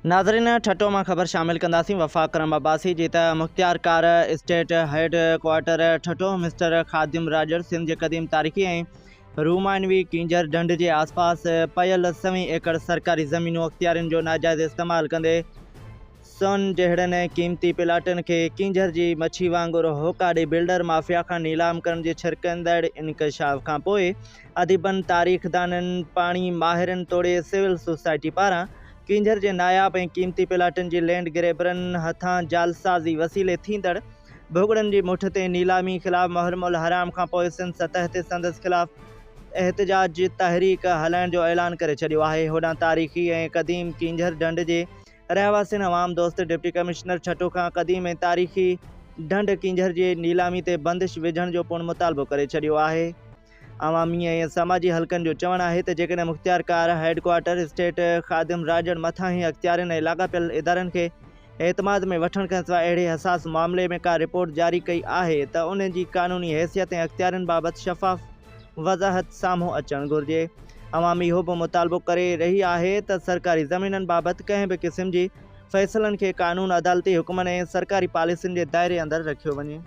ناظرين ٺٽو مان خبر شامل ڪنداسين وفاق ڪرم عباسي جي ته مختيارڪار state head quarter Thatta mister Khadim Rajar Sindh جي قديم تاريخي ۽ رومانوي ڪينجهر ڍنڍ جي آسپاس پيل سوين ايڪڙ سرڪاري زمينون اختيارين جو ناجائز استعمال ڪندي سون جهڙن قيمتي پلاٽن کي ڪينجهر جي مڇي وانگر هوڪا ڏئي بلڊر مافيا کان نيلام ڪرڻ جي ڇرڪندڙ انڪشاف کانپوء اديبن، تاريخدانن، پاڻي ماهرن توڙي سول سوسائٽي پاران ڪينجهر جي ناياب ۽ قيمتي پلاٽن جي لينڊ گريبرن هٿان جعلسازي وسيلي ٿيندڙ ڀڳڙن جي مٺ تي نيلامي خلاف محرم الحرام کانپوء سنڌ سطح تي سندس خلاف احتجاج تحريڪ هلائڻ جو اعلان ڪري ڇڏيو آهي. هوڏانهن تاريخي ۽ قديم ڪينجهر ڍنڍ جي رهواسين عوام دوست ڊپٽي ڪمشنر ٺٽو کان قديم ۽ تاريخي ڍنڍ ڪينجهر جي نيلامي تي بندش وجهڻ جو پڻ مطالبو ڪري ڇڏيو آهي. عوامي ۽ سماجي حلقن جو چوڻ آهي ته جيڪڏهن مختيارڪار هيڊ ڪوارٽر اسٽيٽ خادم راڄڙ مٿانهين اختيارين ۽ لاڳاپيل ادارن کي اعتماد ۾ وٺڻ کانسواء اهڙي حساس معاملي ۾ ڪا رپورٽ جاري ڪئي آهي ته ان جي قانوني حيثيت ۽ اختيارين بابت شفاف وضاحت سامهون اچڻ گهرجي. عوام اهو به مطالبو ڪري رهي آهي ته سرڪاري زمينن بابت ڪنهن به قسم جي فيصلن کي قانون، عدالتي حڪمن ۽ سرڪاري پاليسين جي دائري اندر رکيو وڃي.